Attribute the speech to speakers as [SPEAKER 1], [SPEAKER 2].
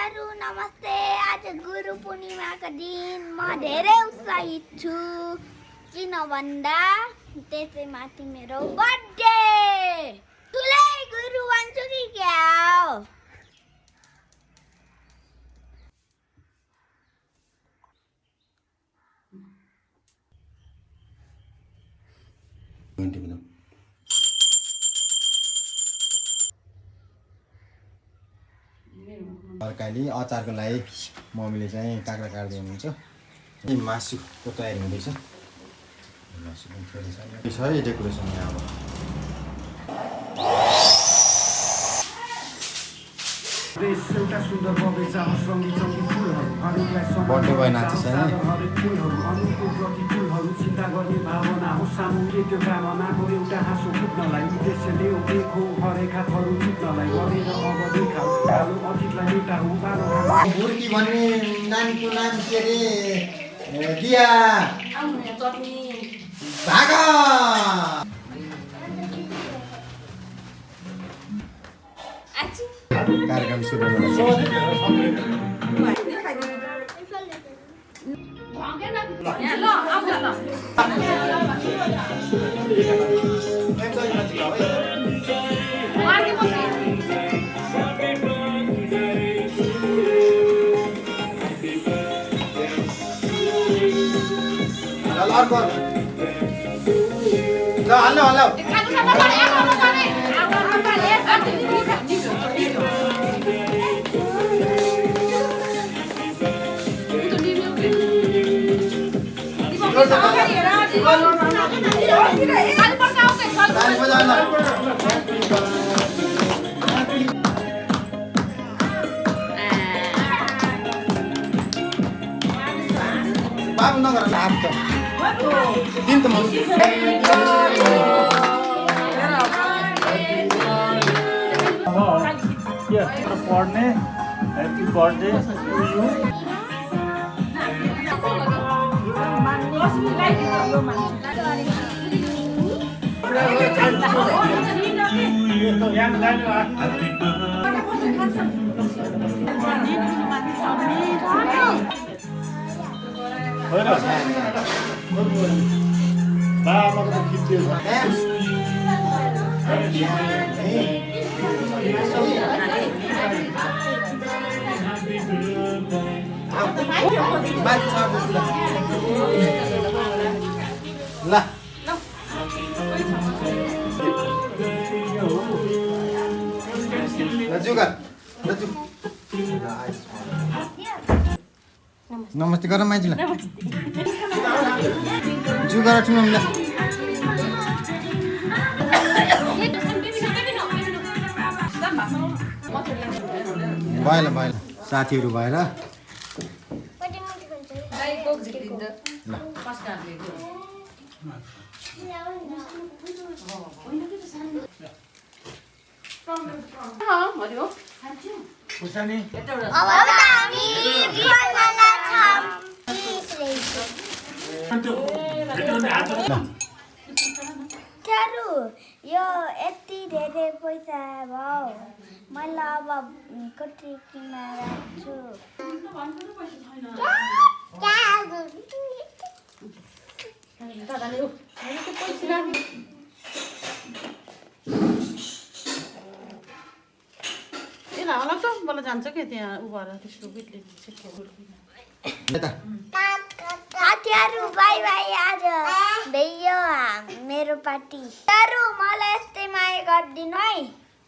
[SPEAKER 1] साथीहरु नमस्ते। आज गुरु पूर्णिमाको दिन म धेरै उत्साहित छु किन भन्दा त्यसै माथि मेरो बर्थडे। ठुलै गुरु भन्छु कि क्या हो?
[SPEAKER 2] तरकारी अचारको लागि मम्मीले चाहिँ काँक्रा काट्दै हुनुहुन्छ। मासुको तयारी हुँदैछ। मासु पनि थोरै छ है डेकोरेसन यहाँ अब। बर्थडे भयो नाच्छ है। चिन्ता गर्ने भावना हो सानो के त्यो कामनाको एउटा हाँसो फुट्नलाई उद्देश्यले उठेको हरेकाहरू जित्नलाई गरेर अब देखाऊ कालो अतीतलाई मेटाऊ बालो मुर्की भन्ने नानीको नाम के अरे दिया भाग कार्यक्रम सुरु हुँदैछ। बाबु नगर लाभ त दिन त म
[SPEAKER 3] पढ्ने ह्याप्पी बर्थडे टु यु।
[SPEAKER 2] नमस्ते गर माइजूलाई जुगर ठुलो भएन साथीहरू भएर
[SPEAKER 1] यो यति धेरै पैसा भयो मैले अब कटिकीमा राख्छु।
[SPEAKER 4] जान्छ के त्यहाँ उभा त्यस्तो
[SPEAKER 1] साथीहरु बाई बाई। आज भयो मेरो पार्टी। मलाई यस्तै माया गरिदिनु है।